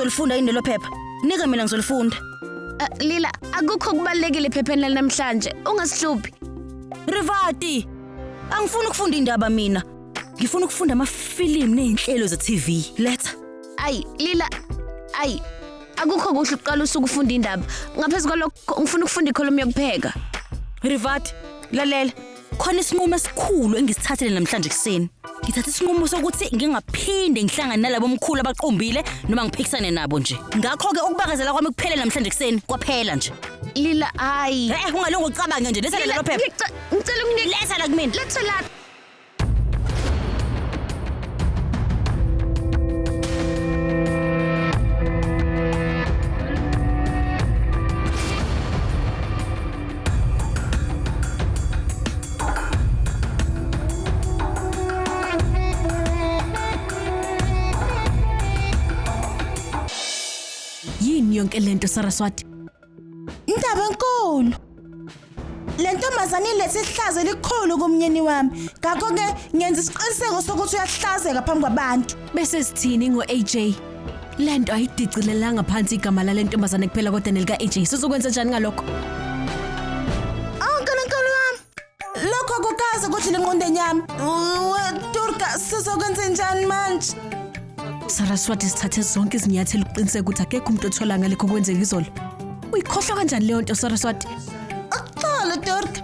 Awuzolifunda yini lelo phepha? Nika mina ngizolifunda. Lila, akukho kubalekile ephepheni lanamhlanje. Ungasihluphi. Rivati, angifuni ukufunda indaba mina. Ngifuna ukufunda amafilimu nezinhlelo ze-TV. Letha. Ayi, Lila. Ayi. Akukho kuhle ukuqala usuku ufunda indaba. Ngaphezu kwalokho ngifuna ukufunda ikholomu yokupheka. Rivati, lalela. Khona isinqumo esikhulu engisithathile namhlanje kuseni. Ngithatha isinqumo sokuthi ngingaphinde ngihlangane nalabo mkhulu abaqumbile noma ngiphikisane nabo nje. Ngakho-ke ukubakezela kwami kuphele namhlanje kuseni, kwaphela nje. Lila, hayi. Eh, ungalungu ucabange nje, letha lelo phepha. Ngicela unginike. Letha la kumina. Letha la. Yini yonke lento Saraswati? Indaba enkulu. Le ntombazane ilethe ihlazo elikhulu kumnyeni wami. Ngakho-ke ngenza isiqiniseko sokuthi uyahlazeka phambi kwabantu. Bese sithini ngo-AJ? Lento ayidicilelanga phansi igama lale ntombazane kuphela kodwa nelika AJ. Sizokwenza njani ngalokho? Awu Nkulunkulu wami. Lokho akukaze kudlule engqondweni yami. Durga, sizokwenza njani manje? Saraswati sithathe zonke izinyathelo ukuqiniseka ukuthi akekho umuntu othola ngalekho kwenzeka izolo. Uyikhohlwa kanjani leyo nto Saraswati? Ukuxolo Durga.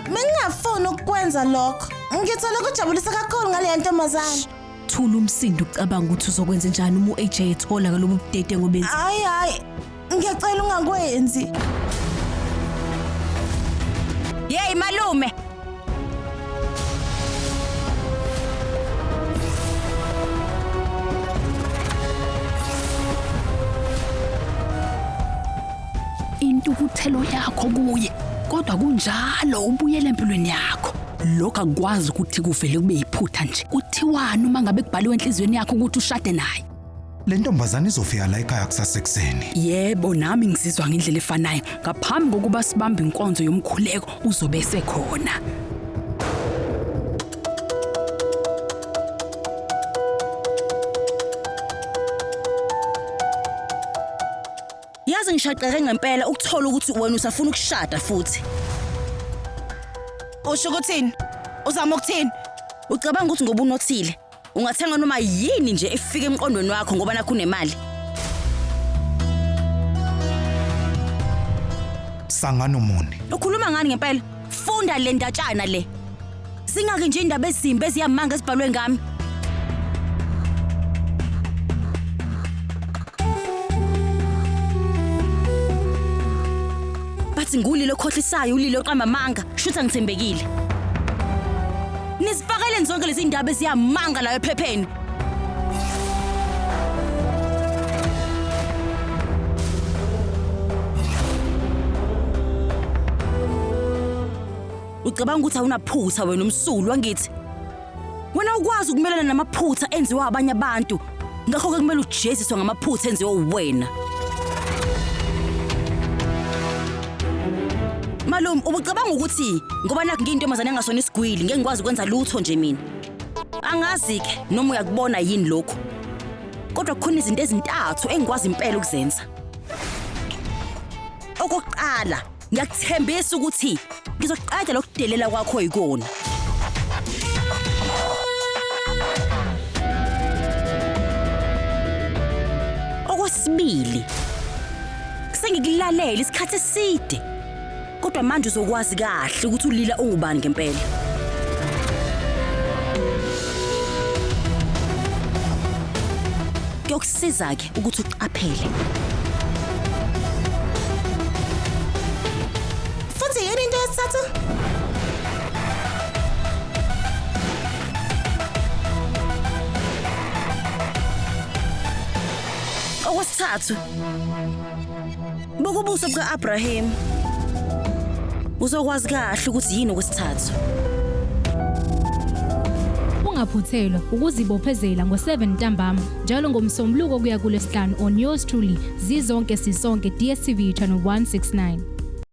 Bengingafuni ukukwenza lokho. Ngithole ukujabulisa kakhulu ngale ntombazane. Thula umsindo ucabanga ukuthi uzokwenza njani uma u-AJ ethola ngalobu budedengu benzi. Hayi hayi. Ngiyacela ungakwenzi. Yey malume. Intukuthelo yakho kuye kodwa kunjalo ubuyele empilweni yakho. Lokho akukwazi ukuthi kuvele kube yiphutha nje. Kuthiwani uma ngabe kubhaliwe enhliziyweni yakho ukuthi ushade naye? Le ntombazane izofika la ekhaya kusasa ekuseni. Yebo, nami ngizizwa ngendlela efanayo. Ngaphambi kokuba sibambe inkonzo yomkhuleko uzobe esekhona. Yazi ngishaqeke ngempela ukuthola ukuthi wena usafuna ukushada futhi. Usho ukuthini? Uzama ukuthini? Ucabanga ukuthi ngoba unothile ungathenga noma yini nje efika emqondweni wakho ngoba nakho unemali. Sangano muni. Ukhuluma ngani ngempela? Funda le ndatshana le. Singaki nje indaba ezimbi eziyamanga ezibhalwe ngami. Bathi ngulilo okhohlisayo, ulilo oqamba amanga, shuthi angithembekile. Nizifakeleni zonke lezi ndaba eziyamanga la ephepheni. Ucabanga ukuthi awunaphutha wena umsulwa ngithi? Wena ukwazi ukumelana namaphutha enziwa abanye abantu. Ngakho-ke kumele ujeziswe ngamaphutha enziwe uwena. Malume, ubucabanga ukuthi ngoba nakhu ngiyintombazane engasona isigwili ngeke ngikwazi ukwenza lutho nje mina. Angazi-ke noma uyakubona yini lokhu. Kodwa kukhona izinto ezintathu engikwazi impela ukuzenza. Okokuqala, ngiyakuthembisa ukuthi ngizoqeda lokudelela kwakho yikona. Okwesibili, sengikulalela isikhathi eside. Kodwa manje uzokwazi kahle ukuthi uLila ungubani ngempela. Kuyokusiza ke ukuthi uqaphele. Futhi yini into yesithathu? Okwesithathu, buka ubuso buka-Abraham. Uzokwazi kahle ukuthi yini okwesithathu. Ungaphuthelwa ukuzibophezela ngo-7 ntambama njalo ngoMsombuluko kuya kuLwesihlanu on yours truly Zizonke Sisonke DStv channel 169.